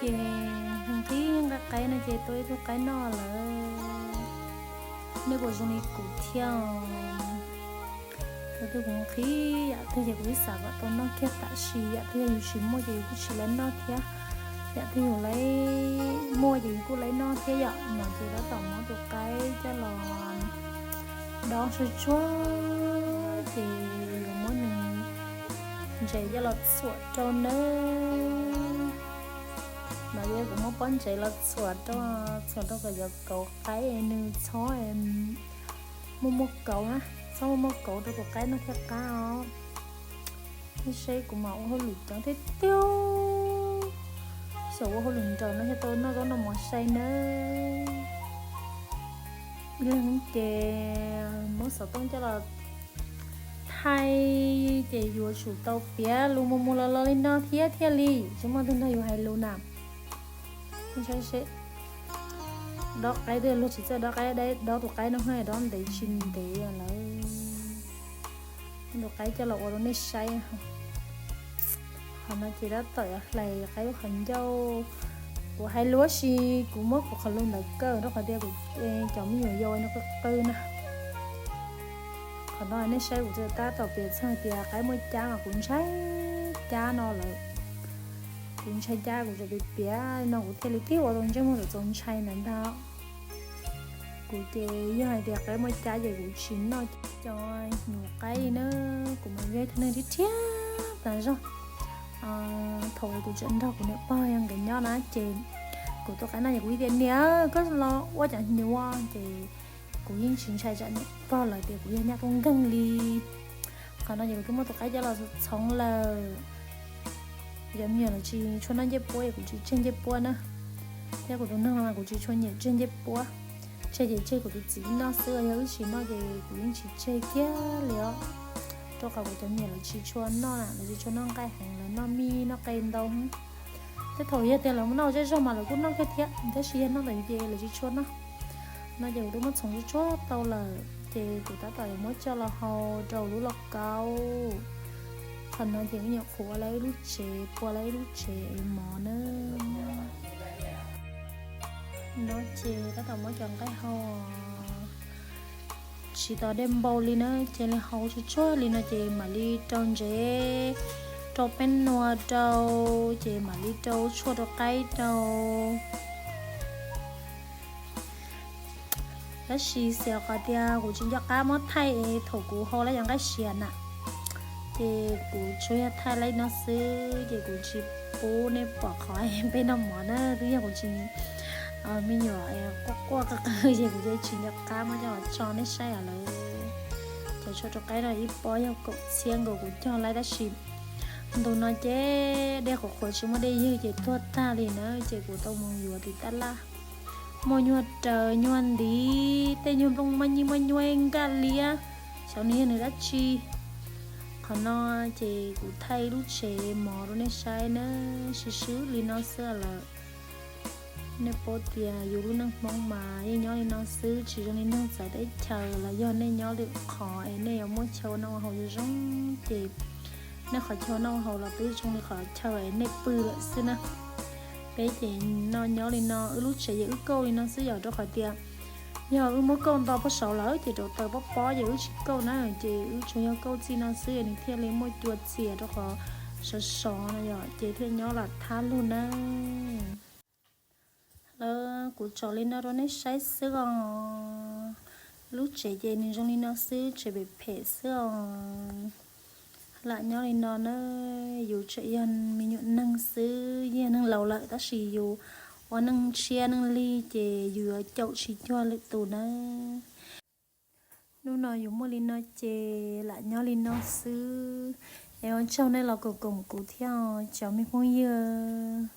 Ces nqhis nqhis nqa qaib no ces tau ib tug qaib noj lawm. Nej puas zoo li kuv thiab? Yam twg kuv nqhis yam twg ces kuv ib xav kom tau noj kiag, tab sis yam twg yog yus tsis muaj ces yus kuj tsis laib noj thiab, yam twg yus laib muaj ces yus kuj laib noj thiab yom. No ces tab tom muab tus qaib coj los dob tsuag tsuag ces yuav muab nws ntses coj los txhuam rau nawb. No ces kuv muab pob ntses los txhuam rau, txhuam rau kom yuav kauv qaib es nws txhob muaj muaj kauv na, txhob muaj muaj kauv rau tus qaib noj thiaj qab os. Nej saib kuv mas ua hauj lwm ceev tiag tiag, xyaum ua hauj lwm nrawm no thiaj tau noj zaub noj mov sai nawb. Ib leeg ces muab xov tooj coj los thaij ces yuav tsum tau piav lus mus mus los los li no thiab thiaj li tsis muaj tus nrog yus hais lus na. Dob qaib twb luag tsis txawj dob qaib, dob tus qaib no dob ntev tsis ntev lawm. Tus qaib coj los ua rau nej saib. Qhov no ces tab tom yuav hlais qaib lub qhov ncauj. Kuv hais lus tab sis kuv muab kuv qhov lus ntawd kaw rau qhov tias kuv cov me nyuam yaus no qw qw na. Qhov no nej saib kuv tab tom piav txog hais tias qaib muaj cab mas kuv ntshai cab no lawm. Kuv ntshai cab kuv tseem piav piav no kuv thiaj li twb ua tau ntsej muag txaus ntshai ntawd ntag. Kuv ces yog hais tias qaib muaj cab ces kuv tsis noj cov nyuam qaib li na. Kuv mas yog ib tug neeg rhiab rhiab tas zog. Thaum kuv tseem nrog kuv niam pog yog nkawd nyob na ces kuv tua qaib no ces kuv tias niam koj los ua cov nyuam ces kuv yeej tsis ntshai tsam niam pog lawv tias kuv yog nyab tub nkeeg li. Qhov no ces kuv twb muab tus qaib coj los txhoov lawm. Kuv cov me nyuam lawv tsis tshua noj ncej puab es kuv tsis tseg ncej puab na. Thiab kuv tus neeg no mas kuv tsis tshua nyiam tseg ncej puab. Tseg ces tseg kuv tus txiv noj xwb, yog wb tsis noj ces kuv yeej tsis tseg kiag li os. Rau qhov kuv cov me nyuam lawv tsis tshua noj na, lawv tsis tshua noj nqaij heev, lawv noj mij noj qe ntau. Tej thaum yog tias lawv noj zej zog mas lawv kuj noj kiag thiab, tab sis yog noj ntawm yus ces lawv tsis tshua noj. No ces kuv twb muab txhoov tsuag tsuag tau lawm ces kuv tab tom yuav muab coj los hau rau lub lauj kaub. Qhov no ces kuv nyuam qhuav lawv ib lub tsev, pua lawv ib lub tsev mov na. No ces tab tom muab cov nqaij hau tsis tau dej npau li na, cia li hau tsuag tsuag li no ces mam li rau ntsev, rau peb nua rau, ces mam li rau tshuaj rau qaib rau. Tab sis xyov qhov tias kuv tsis nco qab muab thaij es thaum kuv hau lawv cov nqaij siav na, ces kuv tsuas yog thaij li no xwb ces kuv tsis pub nej pom qhov peb noj mov na, twb yog kuv tsis, me nyuam quaj quaj qw qw ces kuv tsis nco qab muab coj los tso nej saib os lawm. Cov tshuaj rau qaib no ib pob yog kaum txhiab nkaus kuv cog lawm tab sis ntu no ces dej qhuav qhuav tsis muaj dej ywg ces tuag tag li na, ces kuv tau mus yuav tim tab laj. Muaj nyuag raws nyuag ntiv, tej nyuag nplooj maj nyij muaj nyuaj nkaj liab, xyov nws yog nws dab tsi. Qhov no ces kuv thaij lub tsev mov rau nej saib na, swb swb li no xwb lawm. Nej paub tias yus lub neej Hmoob mas yeej nyob li no xwb, tsis zoo li neeg txawv teb chaws los yog nej nyob lwm qhov es nej yuav muaj chaw ua noj ua haus zoo zoo ces nej qhov chaw ua noj ua haus los twb zoo li qhov chaw es nej pw lawm xwb na. Peb ces no nyob li no, wb lub tsev ces wb kauj li no xwb yom, rau qhov tias yog wb muab kauj nto pob saud lawm ces rau taws pob pob ces wb tsis kauj na, ces wb tsuas yog kauj txij no xwb nws thiaj li muaj cua txias rau qhov sov sov no yom, ces thiaj nyob lam thab lug na. Lawv kuv tso li no rau nej saib xwb os. Lub tsev ces nws zoo li no xwb, tsev phem phem xwb os. Lam nyob li no na, yus tseem yog me nyuam neeg xwb, yog neeg laus lawm tab sis yus ua neej tshiab neej lig ces yus yuav caum tsis cuag lwm tus na. Hnub no yus muaj li no ces lam nyob li no xwb. Es ua tsaug nej los koom koom kuv thiab os cov me phooj ywg.